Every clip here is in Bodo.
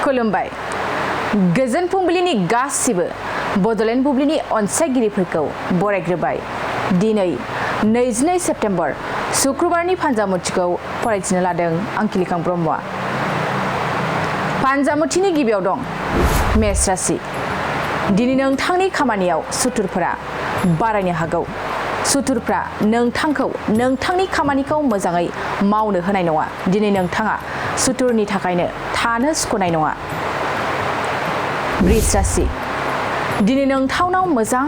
खुलुमबाय गोजोन फुंबिलिनि गासिबो बड'लेण्ड बुब्लिनि अनसायगिरिफोरखौ बरायग्रोबाय दिनै 22 सेप्तेम्बर शुक्रबारनि फान्जामुथिखौ फरायथिनो लादों आं किलिखां ब्रह्मआ फान्जामुथिनि गिबियाव दं मेष राशि दिनै नोंथांनि खामानियाव सुथुरफोरा बारायनो हागौ सुथुरफ्रा नोंथांखौ नोंथांनि खामानिखौ मोजाङै मावनो होनाय नङा दिनै नोंथाङा सुथुरनि थाखायनो थानो सुखुनाय नङा वृष राशि दिनै नोंथांनाव मोजां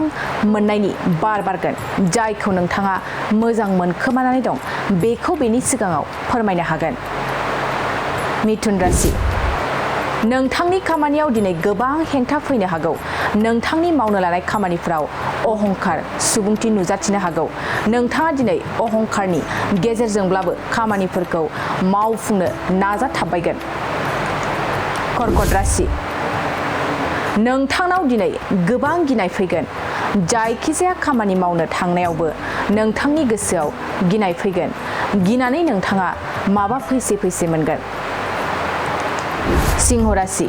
मोननायनि बार बारगोन जायखौ नोंथाङा मोजां मोनखोमानानै दं बेखौ बेनि सिगाङाव फोरमायनो हागोन मिथुन राशि नोंथांनि खामानियाव दिनै गोबां हेंथा फैनो हागौ नोंथांनि मावनो लानाय खामानिफोराव अहंकार सुबुंथि नुजाथिनो हागौ नोंथाङा दिनै अहंकारनि गेजेरजोंब्लाबो खामानिफोरखौ मावफुंनो नाजाथाबबायगोन कर्कट राशि नोंथांनाव दिनै गोबां गिनाय फैगोन जायखिजाया खामानि मावनो थांनायावबो नोंथांनि गोसोआव गिनाय फैगोन गिनानै नोंथाङा माबा फैसे मोनगोन सिंह राशि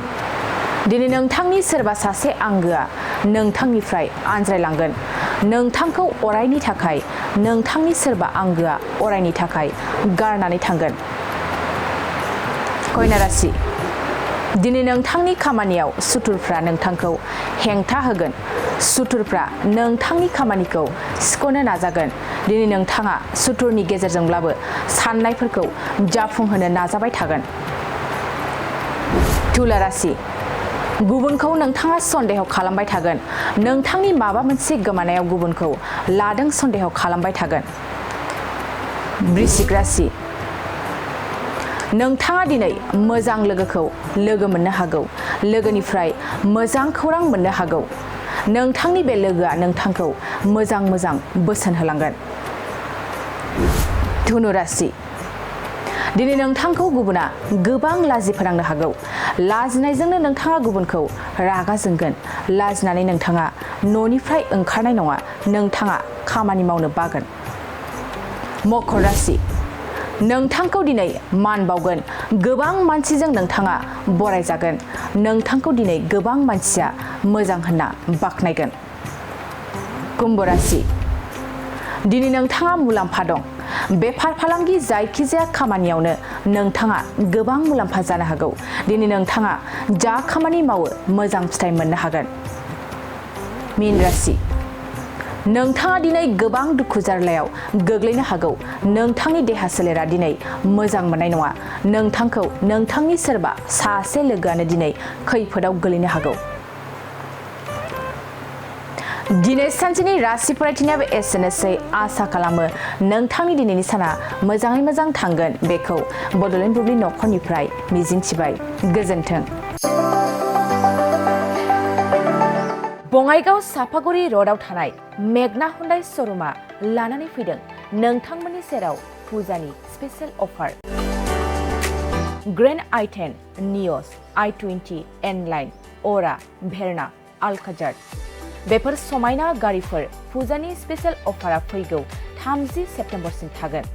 दिनै नोंथांनि सोरबा सासे आंगोआ नोंथांनिफ्राय आनज्रायलांगोन नोंथांखौ अरायनि थाखाय नोंथांनि सोरबा आंगोआ अरायनि थाखाय गारनानै थांगोन कन्या राशि दिनै नोंथांनि खामानियाव सुथुरफ्रा नोंथांखौ हेंथा होगोन सुथुरफ्रा नोंथांनि खामानिखौ सिख'नो नाजागोन दिनै नोंथाङा सुथुरनि गेजेरजोंब्लाबो साननायफोरखौ जाफुंहोनो नाजाबाय थागोन तुला राशि गुबुनखौ नोंथाङा सन्देह खालामबाय थागोन नोंथांनि माबा मोनसे गोमानायाव गुबुनखौ लादों सन्देह खालामबाय थागोन वृश्चिक राशि नोंथाङा दिनै मोजां लोगोखौ लोगो मोननो हागौ लोगोनिफ्राय मोजां खौरां मोननो हागौ नोंथांनि बे लोगोआ नोंथांखौ मोजां बोसोन होलांगोन धनु राशि दिनै नोंथांखौ गुबुना गोबां लाजि फोनांनो हागौ लाजिनायजोंनो नोंथाङा गुबुनखौ रागा जोंगोन लाजिनानै नोंथाङा न'निफ्राय ओंखारनाय नङा नोंथाङा खामानि मावनो बागोन मकर राशि नोंथांखौ दिनै मान बावगोन गोबां मानसिजों नोंथाङा बरायजागोन नोंथांखौ दिनै गोबां मानसिया मोजां होनना बाख्नायगोन कुम्भ राशि दिनै नोंथाङा मुलाम्फा दं बेफार फालांगि जायखिजाया खामानियावनो नोंथाङा गोबां मुलाम्फा जानो हागौ दिनै नोंथाङा जा खामानि मावो मोजां फिथाइ मोननो हागोन मीन राशि नोंथाङा दिनै गोबां दुखु जारलायाव गोग्लैनो हागौ नोंथांनि देहा सोलेरा दिनै मोजां मोननाय नङा नोंथांखौ नोंथांनि सोरबा सासे लोगोआनो दिनै खैफोदाव गोलैनो हागौ दिनै सानसेनि राशि फरायथिनायाबो एसेनोसै आसा खालामो नोंथांनि दिनैनि साना मोजाङै मोजां थांगोन बेखौ बड'लेण्ड बुब्लि नखरनिफ्राय मिजिंथिबाय गोजोन्थों बङाइगाव सापागुरि र'डआव थानाय मेगना हुन्डाइ श'रुमा लानानै फैदों नोंथांमोननि सेराव फुजानि स्पेशेल अफार ग्रेन्ड i10 नियस i20 N-लाइन अरा भेरना आल्काजार बेफोर समायना गारिफोर फुजानि स्पेशेल अफारा फैगौ 30 सेप्तेम्बरसिम थागोन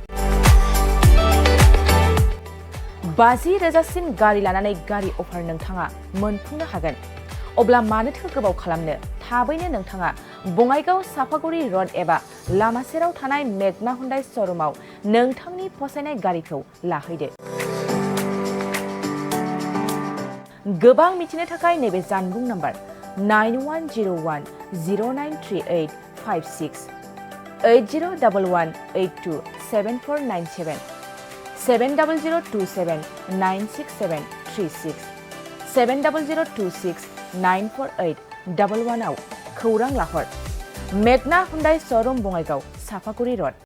50,000सिम गारि लानानै गारि अफार नोंथाङा मोनफुंनो हागोन अब्ला मानोथो गोबाव खालामनो थाबैनो नोंथाङा बङाइगाव सापागुरि र'ड एबा लामा सेराव थानाय मेगना हुन्डाइ श'रुमाव नोंथांनि फसायनाय गारिखौ लाहैदो गोबां मिथिनो थाखाय नैबे जानबुं नाम्बार 9101093856 8011827497 700279673 70026948111 आव खौरां लाहर मेगना हुन्डाइ श'रुम बङाइगाव सापागुरि र'ड